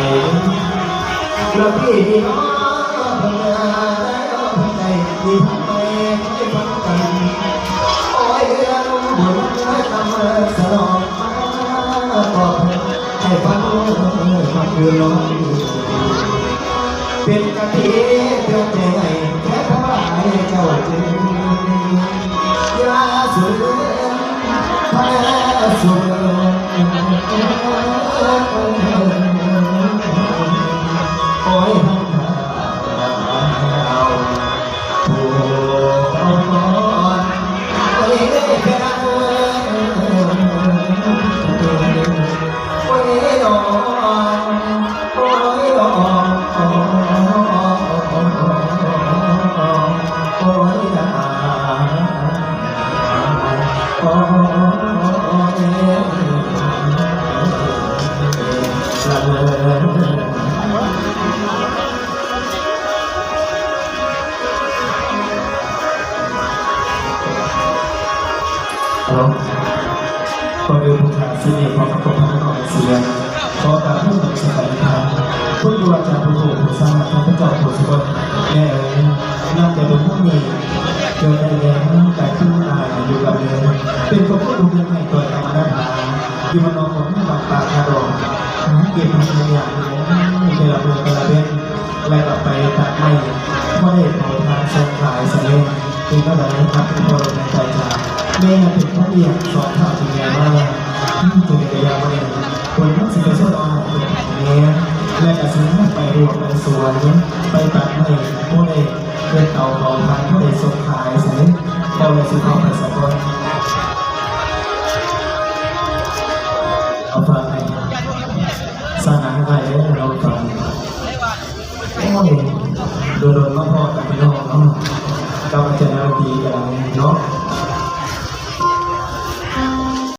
ແລ້ວພີ່ນ້ອງເພິ່ນເອີຍ ເພິ່ນໄດ້ມີທັງແມ່ໃຫ້ຟັງກັນ ໂອ້ຍ ເລື່ອງບຸນເອີຍ ຄຳເອີຍ ສະຫຼອງມາ ກໍເພິ່ນໃຫ້ຟັງ ເອີຍ ຄຳຄືນອນ ເປັນກະທິເຕືອນໃຈໃຫ້ແຕ່ທັງຫຼາຍເຈົ້າຈຶ່ງ ກ່ອນອື່ນ ຜູ້ຂ້າສິເອກ ຂໍຂອບພະຄຸນຂອງເສຍ ຂໍກາບນະມັດສະການທ່ານ ຄຸນຄູອາຈານຜູ້ຮູ້ຜູ້ສາ ຂ້າພະເຈົ້າຜູ້ສະບົດ ແມ່ເອີຍ ນັບແຕ່ບຸນຄັ້ງນີ້ ເກີດໄດ້ແລ້ວກາຍຄືອາຍຢູ່ກັບເດີມ ເປັນພະຄຸນບຸນເຮືອນໃຫ້ຕົວກຳມະນາດາ ຢູ່ບ້ານນອກຂອງເມືອງບ້ານປ່າຄາດອນ ຫາເກັບຫາຍາກຢູ່ແລ້ວ ແຕ່ລະມື້ແຕ່ລະເວັນ ແລ້ວກໍໄປຕັດໄມ້ ພໍໄດ້ເຜົາຖ່ານສົ່ງຂາຍຊະແລ້ວ ເປັນແນວໃດຄັບ ພໍ່ແມ່ໃຈຈາ ແມ່ເປັນຄົນລ້ຽງສອງເຖົ້າທີ່ແມ່ມາ ອືມ ຈັ່ງໃດກໍຢ່າ ມື້ນີ້ ເພິ່ນມັກຊິໄປຊວນເອົາອ້າຍເປັນແມ່ ແລະກະຊິພາໄປຮວບໄປສວນ ໄປຕັດໄມ້ ບໍ່ໄດ້ເຮັດເຕົາເຜົາຖ່ານ ບໍ່ໄດ້ສົ່ງຂາຍໃສ ເວົ້າແລ້ວຊິເຂົ້າໄປສາກ່ອນ ເອົາຝາກໃຫ້ ສານາໃຫ້ເດີ ເອົາຝາກໃຫ້. ໂອ້ຍ ໂດນໆມາພໍ້ກັນພີ່ນ້ອງເນາະ ກັບອາຈານ